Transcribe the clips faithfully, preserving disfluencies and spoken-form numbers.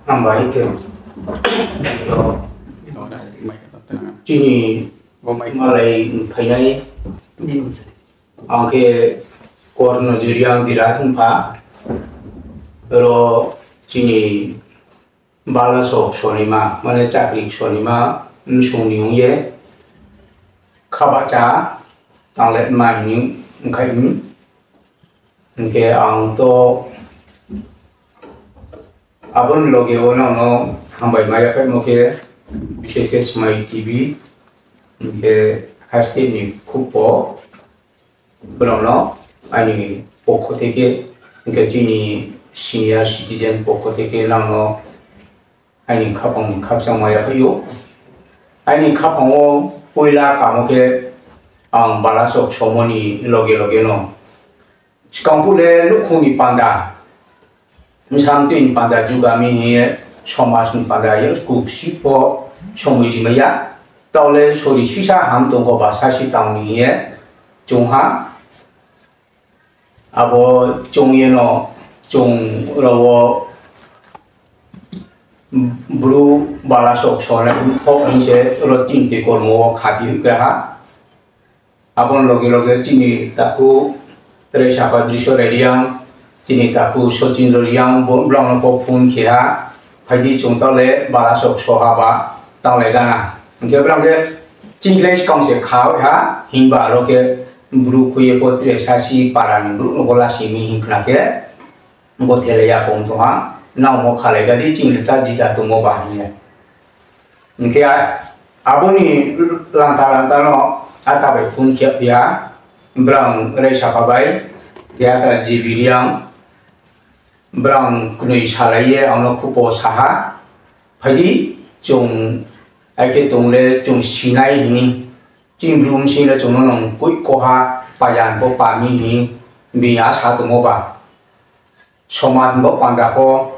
Hambai khe. Chini malai phainai. Ang khe Korno Jiriang Diraj wngkha. Oro chini Balasok sonima, mane chakri sonima, bwsongni wngye khabacha tangle ma hini wngkha hini. Hingke ang to aboni loge o nono hambai ma yaphaimo khe, bishes khe Smai T V, hingke haste ni khupo. Borokno aini pokho theke, hingke chini senior citizen pokho theke nangno aini khapangni khakchangma yaphaio. Aini khapango puila kamo khe ang balasok somoni loge loge no. Swkang phule nukhungni panda. Bwsang twini panda jugami hiye, somajni panda ye kuk sipo somoi rimaya. Taole sori sisa ham tongkho ba sasi tangni hiye chungha. Abo chungyeno chung rogo bru balasok sona thok hinse ro tin te kormo khapi graha. Aboni loge loge chini takhuk Resapa Drisho Reriyang, chini takhuk Sachindra Riyang, bo-, borokno bo phone kheha, phaidi chwng tole balasok soha ba tanglai gana. Hingke borok khe chini khlai swkang se kha ha, himba aro khe bru khuye po tre sasi parani borokno bo lasi mi hingkhna khe bo thelai ya kong tongha, nang mo khalai gadi chini ta jita tongmo ba hinya. Hingke a-, aboni lanta lanta no ata bai phone khe ya, borang Resapa bai, ya ta J B Riyang, borang kwnwi salai ye ano khupo saha, phaidi chwng aike tongle chwng sinai hini, chini brum sile chwngno nong koi koha payan bo pami hini, biya sa tongmo ba. Somaj bo panda bo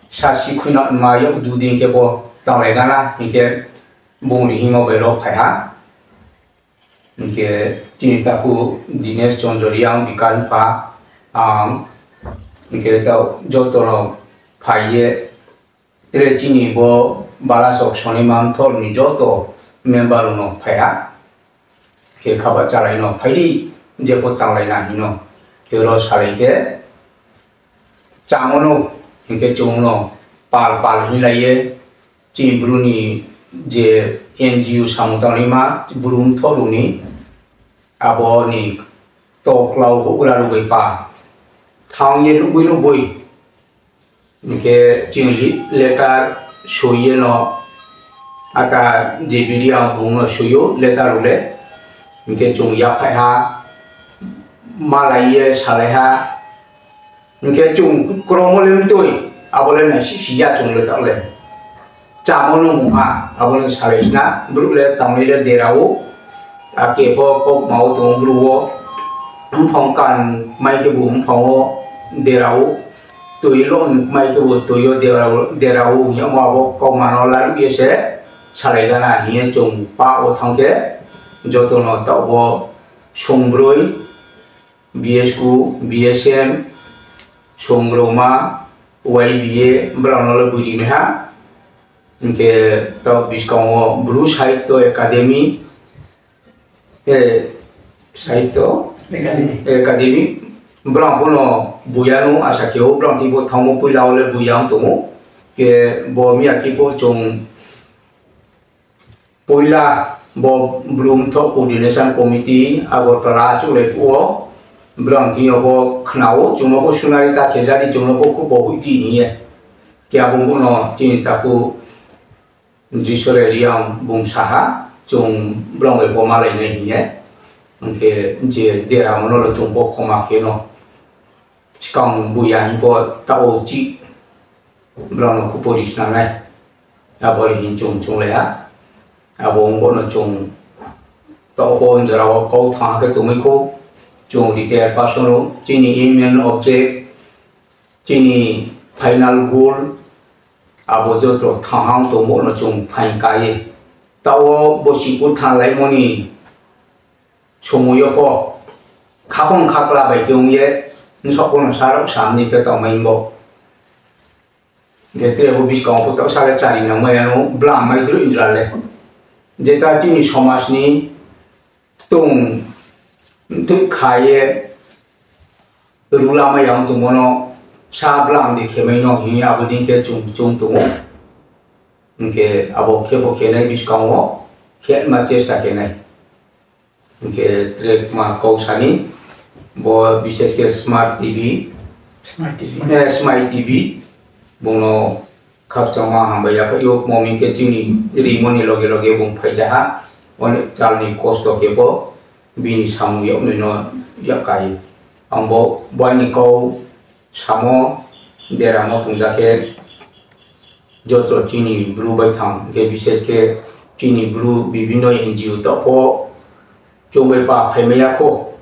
sa sikhuina ma yok dudin khe bo tanglai gana hinkhe bungni himo bai rok phai ha. Hinkhe chini takhuk Dinesh Chandra Riyang, Bikash Pha, ang hinkhe ta joto no phai ye tere chini bo balasok sonima mthor ni joto member rok no phai ha. Khe khaba chalaino phaidi, jebo tanglaina hino. Khe oro salai khe chamono, hinkhe chwngno pal pal hinlaiye, chini bruni je N G O samung tanglaima, brum thoruni, aboni toklao bo ura rwgwi pa thangye nukgwi nukgwi. Hinkhe chwng li-, letter suiye no ata J B Riyang bungno suiyo letter rok le. Hinkhe chwng yaphai ha, malai ye salai ha. Hinkhe chwng kromo le wngtwi, abo le naisik si ya chwng le ta le. Chamo no mungha, abo le salai sina, borok le tanglai le derao. Ake bo kok mao tongo bru o. Bufang kan mai khe bo bufang o derao. Twi lon mai khe bo twi o derao, derao. Yamo abo kok mano lalu ye se salai gana hiye chwng pa o thang khe joto no ta bo song broi, B S Q, B S M, song roma, Y B A, borok no le bujinai ha. Hinkhe ta bwskango Bru Sahitya Academy, Eh, Sahitya Academy. Academy. Borok bono buya no asa khe o, borok tei bo thango puila o le buya wng tongo. Khe bo miya khe bo chwng puila bo Bru Mtho Coordination Committee Agartala achuk lai phuo. Borok tei bo khna o, chwngno bo sunari ta khe jadi, chwngno bo khupo hwiti hiye. Khe abo bono chini takhuk Jisore Riyang bung saha, chwng borok bai bo malainai hiye. Hinkhe je dera mono rw chwng bo khoma kheno. Swkang buya hinpo ta o chi borokno khupori swnamnai. Aboni hin chwng chwng laiha. Abo wng bono chwng ta o jora o kok thang khe tongwi kho. Chwng retired person o chini aim and object, chini final goal, abo joto thang hang tongbo no chwng phain kaiye. Ta o bo sipor thanlaimoni somoio pho khapang khakla bai khe wngye, nsok bono sarok samni khe tongmai bo. Hwnkhe tere bo bwskango bo ta sale chari nangmaya no bwlam mai drwi wngya le. Jeta chini somaj ni tung twi kha ye rwla maya wng tongmo no sa bwlam de khe mai no hwnwi abo din khe chung chung tongo. Hwnkhe abo khe bo khe nai bwskango khe ma chesta khe nai. Hwnkhe tere ma kok sani bo bishesh khe Smart T V, Smart T V. Eh, Smart T V, bono khakchangma hambai yaphaio, momi khe chini rimoni loge loge bung phaijaha, onek chalni kosto khe bo bini samung yoknwino yakai. Ang bo boini kok samo deramo tongjakhe joto chini bru bai thang, hwnkhe bishesh khe chini bru bibinno N G O tokpho chongbai pa phaimaya kho.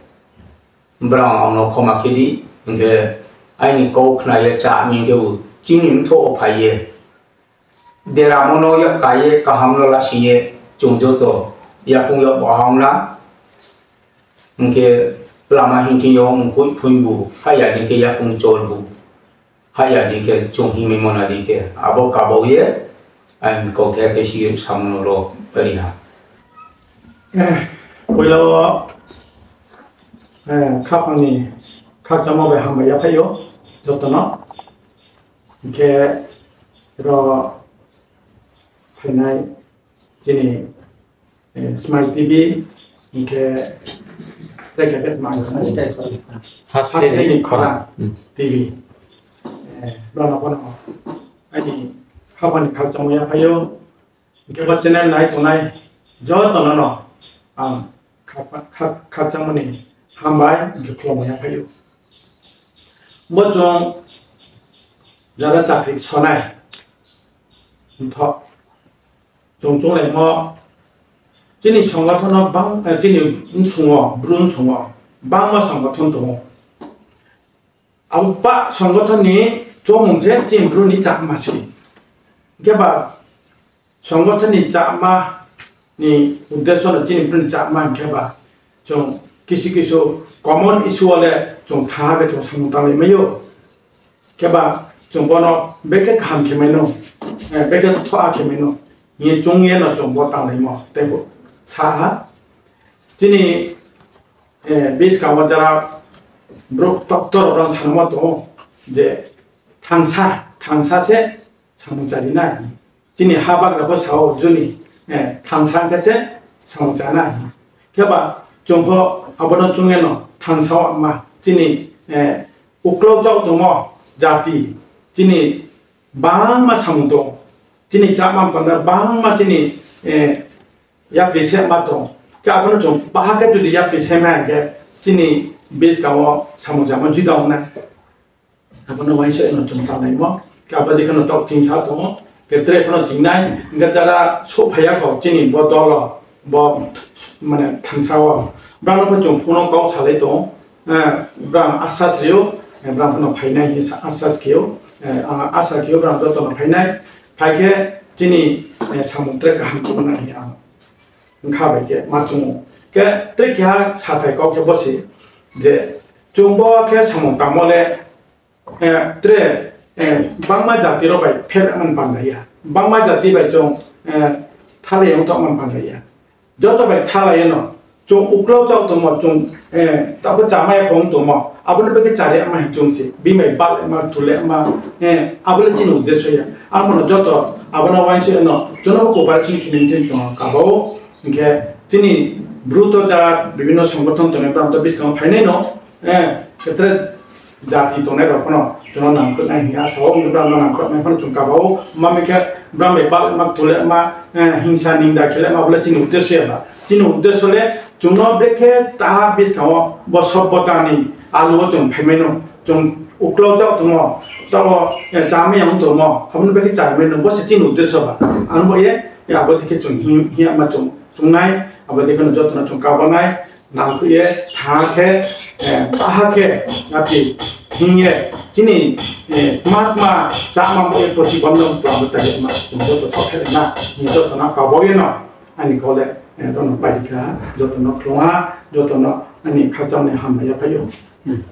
Brang ang no khoma khe di, hwnkhe aini kok khna ye cha ni hwnkhe bo chini mtho o phai ye. Deramo no ya kai ye kaham no lasi ye chung joto yakung yok bo hang na. Hwnkhe lama hinkhe yo mukui phuin bu, haya di khe yakung chol bu. Haya di khe chung himwi mona di khe abo kabau ye ang kok the the si samung no lo pari ha. Puila o, eh, khapang ni khakchangma bai hambai yaphaio joto no. Hwnkhe ro phainai chini, eh, Smart T V, hwnkhe reka ket mang Hasteni Hasteni Khorang. Khorang Hmm. T V. Eh, bono bono ani khapang ni khakchangma yaphaio. Hwnkhe bo channel nai tongnai jotono no ang kha-, kha-, khakchangmani hambai hwnkhe khulumya phaio. Bo chwng jara chakri sonai wngthok. Chwng chwnglaimo chini songothano bang, eh, chini bsongo, bru bsongo bangma songothon tongo. Abo ba songothon ni chomung se chini bru ni chakma si. Hwnkhe ba songothon ni chakma ni uddesho no chini bru ni chakma hwnkhe ba chwng kisu kisu common issue o le chwng thaha khe chwng samung tanglai maio. Hwnkhe ba chwng bono bekhe kaham khe maino, eh, bekhe thoha khe maino. Hini chwng ye no chwng bo tanglaimo tei bo sa ha. Chini, eh, bwskango jara borok doctor rok sanama tongo je thangsa, thangsa se samung charinai. Chini ha bagra bo sao juni, eh, thangsa hwnkhe se samung chanai. Khe ba chwng pho abono chwngeno thangsa o ma chini, eh, uklok chao tongmo jati chini bangma samung tongo. Chini chama panda bangma chini, eh, yapri se ma tong. Khe abono chwng baha khe jodi yapri se ma khe chini bwskango samung chama juda wngnai. Abono waisa eno chwng tangnai mo. Khe abo dikhe no tok chingsa tongo. Khe tre phano chingnai. Hwnkhe jara sok phaiya kho chini bo dolo. Bo mane thangsa o. Brano pho chwng phone o kok salai tongo. Eh, brang asas rio, eh, brang phano phainai hinwi sa-, asas kheo, eh, ang asa kheo brang jotono phainai. Phaikhe chini, eh, samung tre kaham khe mwnai hinwi ang wngkha bai khe ma chwngo. Khe tre keha sathai kok khe bosi je chwng bo khe samung tangmo le, eh, tre, eh, bangma jati rok bai pher man bandai ya. Bangma jati bai chwng, eh, thalai wng tong man bandai ya. Joto bai thalai no, chwng uklok chao tongmo, chwng, eh, tabuk chamaya khong tongmo, abono bagwi chari ama hinwi chwng se, bini bai bal ma, thule ma, eh, abo le chini uddesho ya. Amo no joto, abono waisa no, jono cooperation khini chwng chwng kabao, hwnkhe chini bru to jara bibhinno songothon tongnai, bwrang to bwskango phainai no, eh, khe tre jati tongnai rok phano chwngno nangkuknai hinwi asa o, wngkhe brao nangkuknai phano chwng kabao, ma hwnkhe brao bai bal ma thule ma, eh, hingsa ningda khele ma bole chini uddesho ya ba. Chini uddesho le chwngno brekhe ta bwskango bo sobbota ni alu o chwng phaimai no, chwng uklok chao tongo, tabo, eh, chamai yang tongo, abono brekhe chamai no, bo se chini uddesho ba. Ang bo ye, ya abo dikhe chwng hing, hiya ma chwng, chwngnai, abo dikhe no jotono chwng kabanai, nangkukye tha khe, eh, baha khe, napi hingye, chini, eh, tma tma chama bo protibondhok tma bo chari ma, joto sok khe na, ni joto na kabao ye no, ani kole, eh, rono pai kha, joto no khlong ha, joto no ani khakchang ni hambai ya phaio. Hmm.